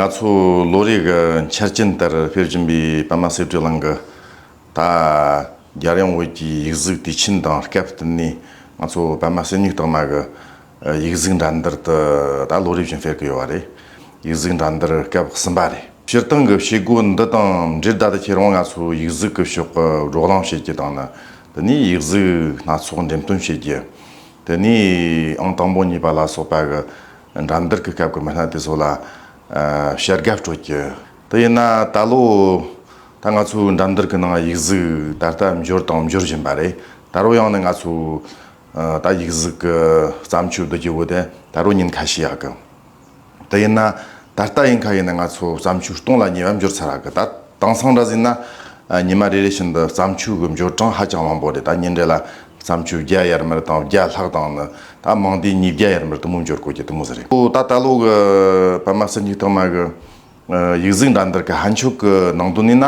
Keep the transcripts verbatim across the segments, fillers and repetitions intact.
ང་ཚོ་ལོ་རེ་གི་འཆར་ཅན་ལྟར་སྤེལ་བཞིན་པའི་པདྨ་གསེར་བྲིས་གླིང་གི་ད་རྒྱལ་ཡོངས་བོད་ཀྱི་ཡིག་གཟུགས་དུས་ཆེན་དང་སྐབས་བསྟུན་ནས། ང་ཚོ་པདྨ་གསེར་སྨྱུག་རྟགས་མ་གི་ཡིག་གཟུགས་འགྲན་བསྡུར་དེ་ད་ལོ་རེ་བཞིན་སྤེལ་གི་ཡོད་པ་རེད། ཡིག་གཟུགས་འགྲན་བསྡུར་སྐབས་གསུམ་པ་རེད། སྤྱིར་བཏང་གི་བྱེད་སྒོ་འདི་དང་འབྲེལ་བསྡད་དུ་ཁྱེར་འོང་། ང་ཚོ་ཡིག་གཟུགས་ཀྱི་ཕྱོགས་ཀྱི་བགྲོ་གླེང་བྱེད་རྒྱུ་དང་ནི། དེ་ནས་ཡིག་གཟུགས་སྣ་ཚོགས་འགྲེམས་སྟོན་བྱེད་རྒྱུ། དེ་ནས་ཨང་དང་པོ་གཉིས་པ་ལ་སོགས་པ་གི་འགྲན་བསྡུར་གྱི་སྐབས་ཀྱི་མི་སྣ་དེ་ཚོ་ལ་བྱ་དགའ་སྤྲོད་རྒྱུ། དེ་ཡིན་ན་ད་ལོ་ད་ང་ཚོའི་འགྲན་བསྡུར་གྱི་ནང་ཡིག་གཟུགས་ད་ལྟ་འབྱོར་དང་འབྱོར་བཞིན་པ་རེད། ད་རུང་ཡང་ནི་ང་ཚོ་ད་ཡིག་གཟུགས་ཀྱི་བརྩམས་ཆོས་བསྡུ་རྒྱུ་བོ་དེ་ད་རུང་ཉིན་ཁ་ཤས་ཡག་གི། དེ་ཡིན་ན་ད་ལྟ་ཡིན་ཁ་ཡིན་ན་ང་ཚོ་བརྩམས་ཆོས་སྟོང་ལ་ཉེ་བ་འབྱོར་ཚར་རག་གི། ད་དེང་སང་འདྲ་ཟིན་ན་ཉི་མ་རེ་རེ་བཞིན་དུ་བརྩམས་ཆོས་ཀྱི་འབྱོར་གྲངས་ཧ་ཅང་མང་པོ་རེད། ད་ཉིན་རེ་ལ་བརྩམས་ཆོས་བརྒྱ་ཡར་མར་དང་བརྒྱ་ལྷག་དང་ནི། ད་མང་དེ་ཉིས་བརྒྱ་ཡར་མར་དུ་མོ་འབྱོར་དགོས་ཀྱི་དུ་མོ་ཟིག་རེད། ཨོ་ད་ད་ལོ་གི་པདྨ་གསེར་སྨྱུག་རྟགས་མ་གི་ཡིག་གཟུགས་འགྲན་བསྡུར་གྱི་ཕན་ཆོད་ཀྱི་ནང་དོན་ཡིན་ན།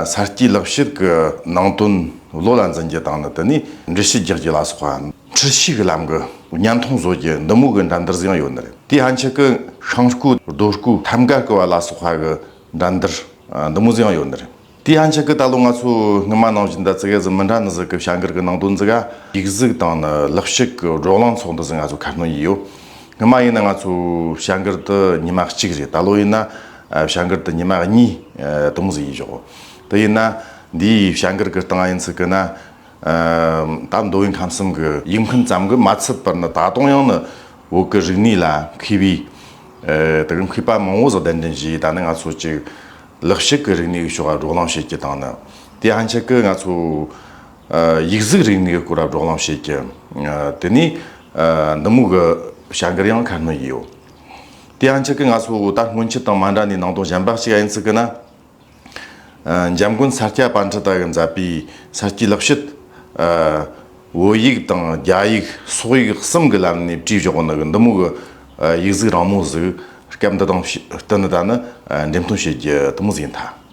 ས་སྐྱའི་ལེགས་བཤད་ཀྱི་ནང་དོན་བློ་ལ་འཛིན་རྒྱུ་དང་ནི། དེ་ནས་འགྲེལ་བཤད་རྒྱག་རྒྱུ་ལ་སོགས་པ། འཁྲུལ་ཞིག་གི་ལམ་གྱི་བརྙན་ཐུང་བཟོ་རྒྱུ་འདི་མོ་གི་འགྲན་བསྡུར་ཟིག་ཡང་ཡོད་ནི་རེད། དེའི་ཕན་ཆད་ཀྱི་ཤིང་བརྐོས་རྡོ་བརྐོས་ཐབ་འགའ་བརྐོས་པ་ལ་སོགས་པ་གི་འགྲན་བསྡུར་འདི་མོ་ཟིག་ཡང་ཡོད་ནི་རེད། དེའི་ཕན་ཆད་ཀྱི་ད་ལོ་ང་ཚོ་སྔོན་མ་ནང་བཞིན་ད་ཙི་གེ་ཟིག་མི་འདྲ་ནི་ཟིག་གི་བྱ་འགུལ་གྱི་ནང་དོན་ཟིག་ག་ཡིག་གཟུགས་དང་ནི་ལེགས་བཤད་ཀྱི་བགྲོ་གླེང་ཚོགས་འདུ་ཟིག་ང་ཚོ་ཁ་སྣོན་ཡས་ཡོད། སྔོན་མ་ཡིན་ན་ང་ཚོ་བྱ་འགུལ་དེ་ཉི་མ་གཅིག་རེད། ད་ལོ་ཡིན་ན་བྱ་འགུལ་དེ་ཉི་མ་གཉིས་དུ་མོ་ཟིག་ཡས་ཞོག་དེ་ཡིན་ན་འདིའི་བྱ་འགུལ་གྱི་སྟེང་ཡིན་ཚུལ་གི་ན། ད་མདོ་དབུས་ཁམས་གསུམ་གྱི་ཡིག་མཁན་ཙམ་གྱིས་མ་ཚད་པར་ནི། ད་དུང་ཡང་ནི་བོད་ཀྱི་རིག་གནས་ལ་མཁས་པའི་དེ་གི་མཁས་པ་མང་བོ་ཟིག་གདན་འདྲེན་བྱས། ད་ནི་ང་ཚོ་ཅིག་ལེགས་བཤད་ཀྱི་རིག་གནས་ཀྱི་ཕྱོགས་ལ་བགྲོ་གླེང་བྱེད་རྒྱུ་དང་ནི། དེའི་ཕན་ཆད་ཀྱི་ང་ཚོ་ཡིག་གཟུགས་རིག་གནས་ཀྱི་སྐོར་ལ་བགྲོ་གླེང་བྱེད་རྒྱུ། དེ་ནས་འདི་མོ་གི་བྱ་འགུལ་ཡང་ཁ་སྣོན་ཡས་ཡོད། དེའི་ཕན་ཆད་ཀྱི་ང་ཚོ་ད་སྔོན་ཆད་དང་མ་འདྲ་ནས་ནང་དོན་གཞན་པ་ཞིག་ཡིན་ཚུལ་གི་ན། འཇམ་མགོན་ས་སྐྱ་པཎྜི་ཏ་གིས་མཛད་པའི་ས་སྐྱའི་ལེགས་བཤད། བོད་ཡིག་དང་རྒྱ་ཡིག་སོག་ཡིག་གསུམ་གྱི་ལམ་ནས་བྲིས་བཞག་ནི་གི་འདི་མོ་གི་ཡིག་གཟུགས་རིང་མོ་ཟིག་སྐབས་འདི་དང་བསྟུན་ནས་ད་ནི་འགྲེམས་སྟོན་བྱེད་རྒྱུ་དུ་མོ་ཟིག་ཡིན་ཐལ།